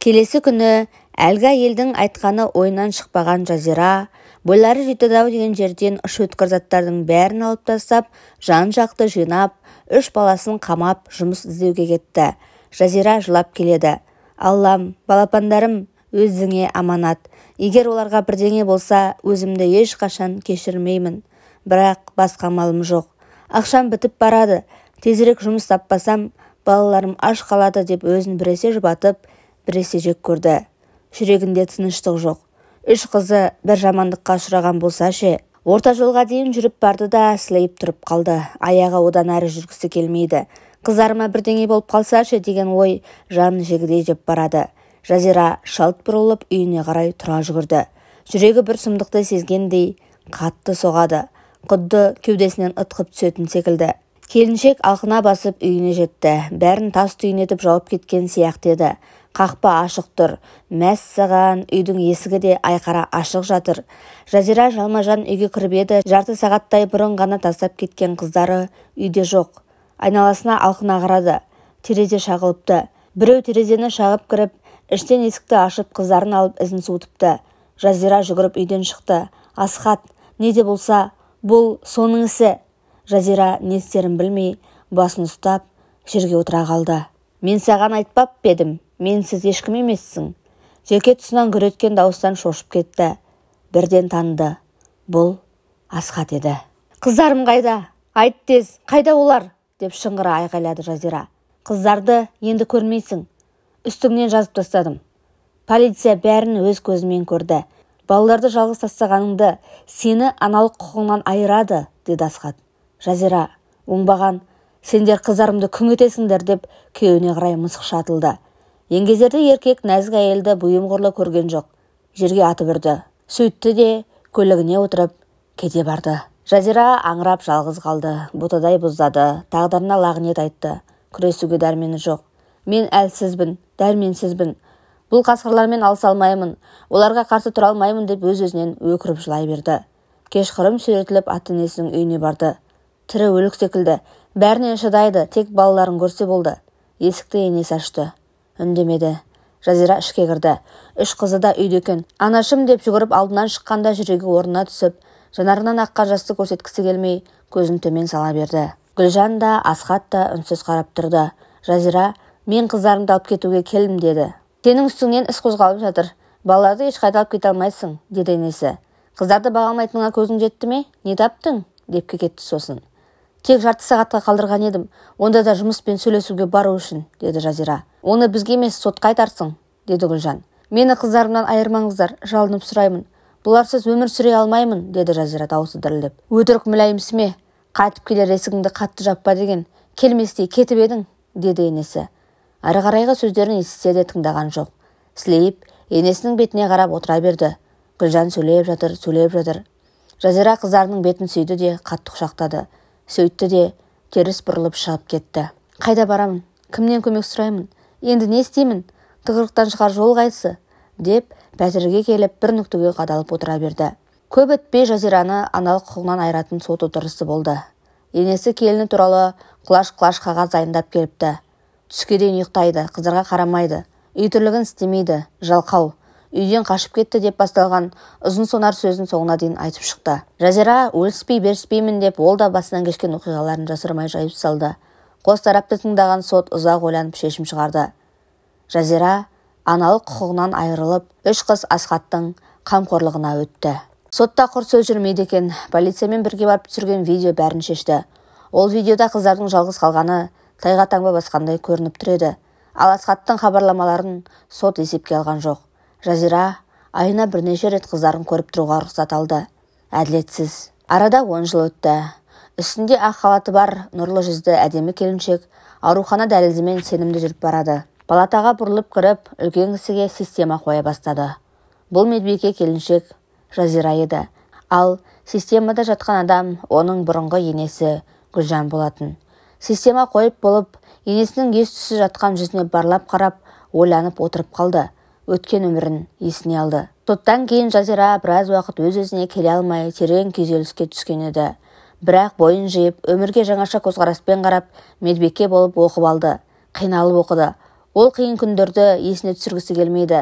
Келесі күні әлгі әйелдің айтқаны ойынан шықпаған Жазира бойлары жетеді-ау деген жерден ұшы өткір заттардың бәрін алып тастап, жан-жақты жинап, үш баласын қамап, жұмыс іздеуге кетті. Жазира жылап келеді. Аллам, балапандарым өзіңе аманат. Егер оларға бірдеңе болса, өзімді ешқашан кешірмеймін. Бірақ басқа амалым жоқ. Ақшам бітіп барады. Тезірек жұмыс таппасам, балаларым аш қалады деп өзін біресе жұбатып, біресе жек көрді. Жүрегінде тыныштық жоқ. Үш қызы бір жамандыққа ұшыраған болса ше? Орта жолға дейін жүріп барды да сілейіп тұрып қалды. Аяғы одан әрі жүргісі келмейді. Қыздарыма бірдеңе болып қалса ше деген ой жанын жегідей жеп барады. Жазира шалт бұрылып үйіне қарай тұра жүгірді. Жүрегі бір сұмдықты сезгендей қатты соғады. Құдды кеудесінен ытқып түсетін секілді. Келіншек алқына басып үйіне жетті. Бәрін тас түйін етіп жауып кеткен сияқты еді. Қақпа ашық тұр. Мәссаған, үйдің есігі де айқара ашық жатыр. Жазира жалма-жан үйге кіріп еді, жарты сағаттай бұрын ғана тастап кеткен қыздары үйде жоқ. Айналасына алқына қарады. Терезе шағылыпты. Біреу терезені шағып кіріп, іштен есікті ашып қыздарын алып ізін суытыпты. Жазира жүгіріп үйден шықты. Асхат, не де болса, бұл соның ісі. Жазира не істерін білмей, басын ұстап, жерге отыра қалды. Мен саған айтпап па едім, менсіз ешкім емессің. Желке тұсынан гүр еткен дауыстан шошып кетті. Бірден таныды. Бұл Асхат еді. Қыздарым қайда? Айт тез, қайда олар? Деп шыңғыра айқайлады Жазира. Қыздарды енді көрмейсің. Үстіңнен жазып тастадым. Полиция бәрін өз көзімен көрді. Балаларды жалғыз тастағаныңды, сені аналық құқығынан айырады, деді Асхат. Жазира, оңбаған, сендер қыздарымды күң етесіңдер деп күйеуіне қарай мысықша атылды. Еңгезерді еркек нәзік әйелді бұйым құрлы көрген жоқ. Жерге атып үрді. Сөйтті де көлігіне отырып кете барды. Жазира аңырап жалғыз қалды. Ботадай бұздады. Тағдырына лағнет айтты. Күресуге дәрмені жоқ. Мен әлсізбін, дәрменсізбін. Бұл қасқырлармен алыса алмаймын, оларға қарсы тұра алмаймын деп өз-өзінен өкіріп жылай берді. Кешқұрым сүйретіліп ата-енесінің үйіне барды. Тірі өлік секілді. Бәрінен шыдайды, тек балаларын көрсе болды. Есікті енесі ашты. Үндемеді. Жазира ішке кірді. Үш қызы да үйде екен. Анашым деп жүгіріп алдынан шыққанда жүрегі орнына түсіп, жанарынан аққан жасты көрсеткісі келмей, көзін төмен сала берді. Гүлжан да, Асхат та үнсіз қарап тұрды. Жазира, мен қыздарымды алып кетуге келдім деді. Сенің үстіңнен іс қозғалып жатыр. Балаларды ешқайда алып кете алмайсың, деді енесі. Қыздарды баға алмайтыныңа көзің жетті ме? Не таптың? Деп кекетті сосын. Тек жарты сағатқа қалдырған едім. Онда да жұмыспен сөйлесуге бару үшін, деді Жазира. Оны бізге емес, сотқа айтарсың, деді Гүлжан. Мені қыздарымнан айырмаңыздар, жалынып сұраймын. Бұларсыз өмір сүре алмаймын, деді Жазира даусы дірілдеп. Өтірік мүләйімсіме, қайтып келер есігіңді қатты жаппа деген, келместей кетіп едің, деді енесі. Ары қарайғы сөздерін естісе де тыңдаған жоқ. Сілейіп, енесінің бетіне қарап отыра берді. Гүлжан сөйлеп жатыр, сөйлеп жатыр. Жазира қыздарының бетін сүйді де қатты құшақтады. Сөйтті де теріс бұрылып шығып кетті. Қайда барамын? Кімнен көмек сұраймын? Енді не істеймін? Тығырықтан шығар жол қайсы? Деп пәтерге келіп бір нүктеге қадалып отыра берді. Көп өтпей Жазираны аналық құқығынан айыратын сот отырысы болды. Енесі келіні туралы құлаш-құлаш қағаз дайындап келіпті. Түске дейін ұйықтайды, қыздарға қарамайды, үй тірлігін істемейді, жалқау, үйден қашып кетті деп басталған ұзын сонар сөзін соңына дейін айтып шықты. Жазира өліспей беріспеймін деп ол да басынан кешкен оқиғаларын жасырмай жайып салды. Қос тарапты тыңдаған сот ұзақ ойланып шешім шығарды. Жазира аналық құқығынан айырылып, үш қыз Асхаттың қамқорлығына өтті. Сотта құр сөз жүрмейді екен. Полициямен бірге барып түсірген видео бәрін шешті. Ол видеода қыздардың жалғыз қалғаны тайға таңба басқандай көрініп тұр еді. Ал Асхаттың хабарламаларын сот есепке алған жоқ. Жазира айына бірнеше рет қыздарын көріп тұруға рұқсат алды. Әділетсіз. Арада 10 жыл өтті. Үстінде ақ халаты бар, нұрлы жүзді әдемі келіншек аурухана дәлізімен сенімді жүріп барады. Палатаға бұрылып кіріп, үлкен кісіге система қоя бастады. Бұл медбике келіншек Жазира еді. Ал системада жатқан адам оның бұрынғы енесі Гүлжан болатын. Система қойып болып, енесінің ес-түссіз жатқан жүзіне барлап қарап, ойланып отырып қалды. Өткен өмірін есіне алды. Соттан кейін Жазира біраз уақыт өз-өзіне келе алмай, терең күйзеліске түскен еді. Бірақ бойын жиып, өмірге жаңаша көзқараспен қарап, медбике болып оқып алды. Қиналып оқыды. Ол қиын күндерді есіне түсіргісі келмейді.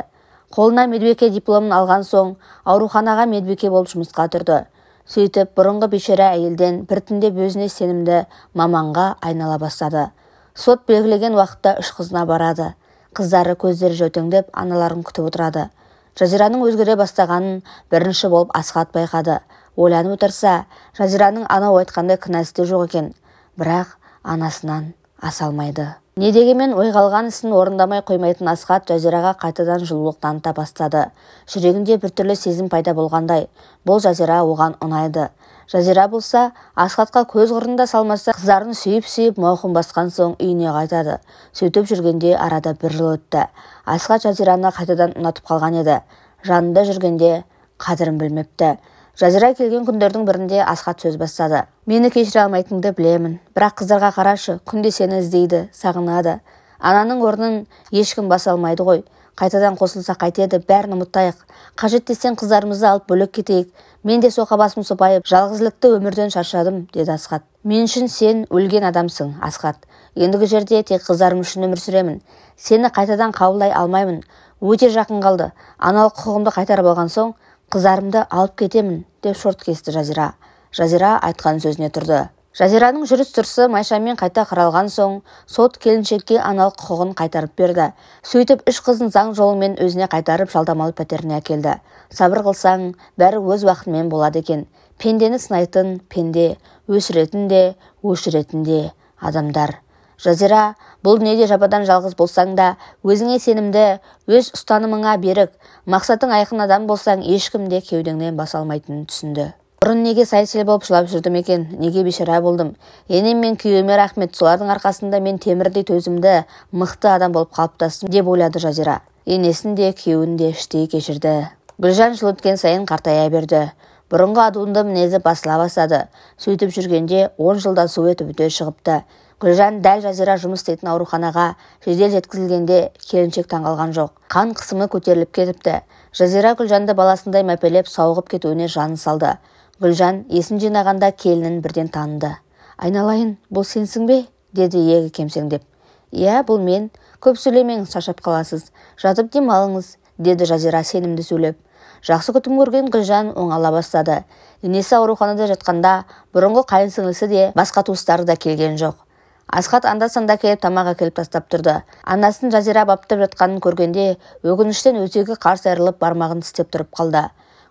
Қолына медбике дипломын алған соң ауруханаға медбике болып жұмысқа тұрды. Сөйтіп, бұрынғы бейшара әйелден біртіндеп өзіне сенімді маманға айнала бастады. Сот белгілеген уақытта үш қызына барады. Қыздары көздері жәутеңдеп, аналарын күтіп отырады. Жазираның өзгере бастағанын бірінші болып Асхат байқады. Ойланып отырса, Жазираның анау айтқандай кінәсі де жоқ екен. Бірақ анасынан аса алмайды. Не дегенмен ойға алған ісін орындамай қоймайтын Асхат Жазираға қайтадан жылулық таныта бастады. Жүрегінде біртүрлі сезім пайда болғандай, бұл Жазира оған ұнайды. Жазира болса, Асхатқа көз қырын да салмаса, қыздарын сүйіп-сүйіп мауқын басқан соң үйіне қайтады. Сөйтіп жүргенде арада бір жыл өтті. Асхат Жазираны қайтадан ұнатып қалған еді. Жанында жүргенде қадірін білмепті. Жазира келген күндердің бірінде Асхат сөз бастады. Мені кешіре алмайтыныңды білемін. Бірақ қыздарға қарашы, күнде сені іздейді, сағынады. Ананың орнын ешкім баса алмайды ғой. Қайтадан қосылса қайтеді, бәрін ұмытайық. Қажет десең қыздарымызды алып бөлек кетейік. Мен де соқа басым сопайып, жалғызлікті өмірден шаршадым, деді Асхат. Мен үшін сен өлген адамсың, Асхат. Ендігі жерде тек қыздарым үшін өмір сүремін. Сені қайтадан қабылдай алмаймын. Өте жақын қалды. Аналық құқығымды қайтарып алған соң, қыздарымды алып кетемін, деп шорт кесті Жазира. Жазира айтқан сөзіне тұрды. Жазираның жүріс-тұрысы майшамен қайта қаралған соң, сот келіншекке аналық құқығын қайтарып берді. Сөйтіп, үш қызын заң жолымен өзіне қайтарып жалдамалы пәтеріне әкелді. Сабыр қылсаң, бәрі өз уақытымен болады екен. Пендені сынайтын пенде, өсіретін де, өшіретін де адамдар. Жазира, бұл дүниеде жападан жалғыз болсаң да, өзіңе сенімді, өз ұстанымыңа берік, мақсатың айқын адам болсаң, ешкім де кеудеңнен баса алмайтынын түсінді. Бұрын неге сай-сел болып жылап жүрдім екен, неге бейшара болдым? Енем мен күйеуіме рахмет, солардың арқасында мен темірдей төзімді, мықты адам болып қалыптастым, деп ойлады Жазира. Енесін де, күйеуін де іштей кешірді. Гүлжан жыл өткен сайын қартая берді. Бұрынғы адуынды мінезі басыла бастады. Сөйтіп жүргенде 10 жылда су етіп өте шығыпты. Гүлжан дәл Жазира жұмыс істейтін ауруханаға жедел жеткізілгенде келіншек таңғалған жоқ. Қан қысымы көтеріліп кетіпті. Жазира Гүлжанды баласындай мәпелеп сауығып кетуіне жанын салды. Гүлжан есін жинағанда келінін бірден таныды. Айналайын, бұл сенсің бе? Деді иегі кемсеңдеп. Иә, бұл мен. Көп сөйлемеңіз, шаршап қаласыз. Жатып демалыңыз, деді Жазира сенімді сөйлеп. Жақсы күтім көрген Гүлжан оңала бастады. Енесі ауруханада жатқанда бұрынғы қайын сіңлісі де, басқа туыстары да келген жоқ. Асхат анда-санда келіп тамақ әкеліп тастап тұрды. Анасын Жазира баптап жатқанын көргенде өкініштен өзегі қарс айырылып бармағын тістеп тұрып қалды.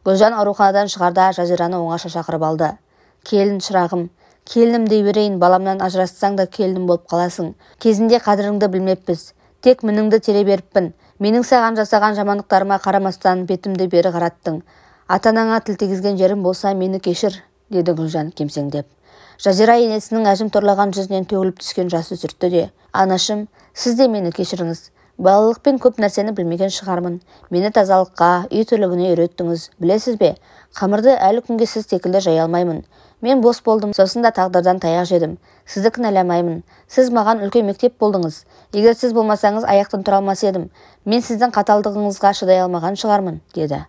Гүлжан ауруханадан шығарда Жазираны оңаша шақырып алды. Келін шырағым, келінім дей берейін, баламнан ажырассаң да келінім болып қаласың. Кезінде қадіріңді білмеппіз. Тек мініңді тере беріппін. Менің саған жасаған жамандықтарыма қарамастан бетімді бері қараттың. Ата-анаңа тіл тигізген жерім болса мені кешір, деді Гүлжан кемсеңдеп. Жазира енесінің әжім торлаған жүзінен төгіліп түскен жасы сүртті де, анашым, сіз де мені кешіріңіз. Балалықпен көп нәрсені білмеген шығармын. Мені тазалыққа, үй тірлігіне үйреттіңіз. Білесіз бе, қамырды әлі күнге сіз секілді жая алмаймын. Мен бос болдым, сосын да тағдырдан таяқ жедім. Сізді кінәламаймын. Сіз маған үлкен мектеп болдыңыз. Егер сіз болмасаңыз, аяқтан тұра алмас едім. Мен сіздің қаталдығыңызға шыдай алмаған шығармын, деді.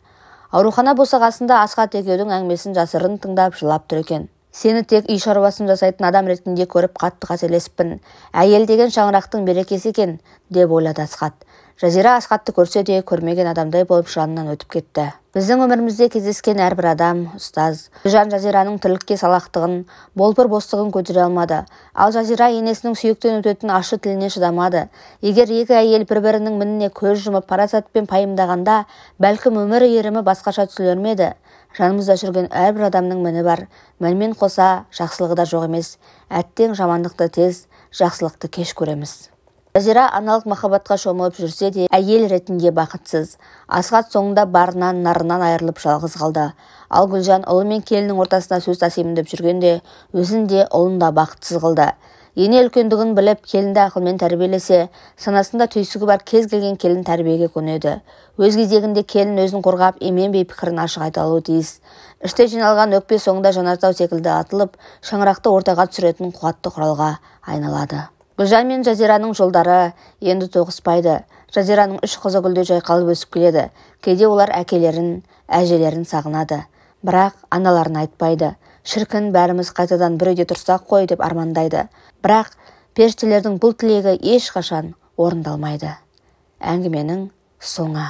Аурухана босағасында Асхат екеудің әңгімесін жасырын тыңдап жылап тұр екен. Сені тек үй шаруасын жасайтын адам ретінде көріп қатты қателесіппін. Әйел деген шаңырақтың берекесі екен, деп ойлады Асхат. Жазира Асхатты көрсе де көрмеген адамдай болып жанынан өтіп кетті. Біздің өмірімізде кездескен әрбір адам ұстаз. Гүлжан Жазираның тірлікке салақтығын, болпыр бостығын көтере алмады. Ал Жазира енесінің сүйектен өтетін ащы тіліне шыдамады. Егер екі әйел бір-бірінің мініне көз жұмып парасатпен пайымдағанда, бәлкім өмір иірімі басқаша түзілер ме еді? Жанымызда жүрген әрбір адамның міні бар. Мінмен қоса жақсылығы да жоқ емес. Әттең жамандықты тез, жақсылықты кеш көреміз. Жазира аналық махаббатқа шомылып жүрсе де, әйел ретінде бақытсыз. Асхат соңында барынан, нарынан айырылып жалғыз қалды. Ал Гүлжан ұлы мен келіннің ортасына сөз тасимын деп жүргенде, өзін де ұлын да бақытсыз қылды. Ене үлкендігін біліп, келінді ақылмен тәрбиелесе, санасында түйсігі бар кез келген келін тәрбиеге көнеді. Өз кезегінде келін өзін қорғап, еменбей пікірін ашық айта алуы тиіс. Іште жиналған өкпе соңында жанартау секілді атылып, шаңырақты ортаға түсіретін қуатты құралға айналады. Гүлжан мен Жазираның жолдары енді тоғыспайды. Жазираның үш қызы гүлдей жайқалып өсіп келеді. Кейде олар әкелерін, әжелерін сағынады. Бірақ аналарын айтпайды. Шіркін, бәріміз қайтадан бір үйде тұрсақ қой деп армандайды. Бірақ періштелердің бұл тілегі ешқашан орындалмайды. Әңгіменің соңы.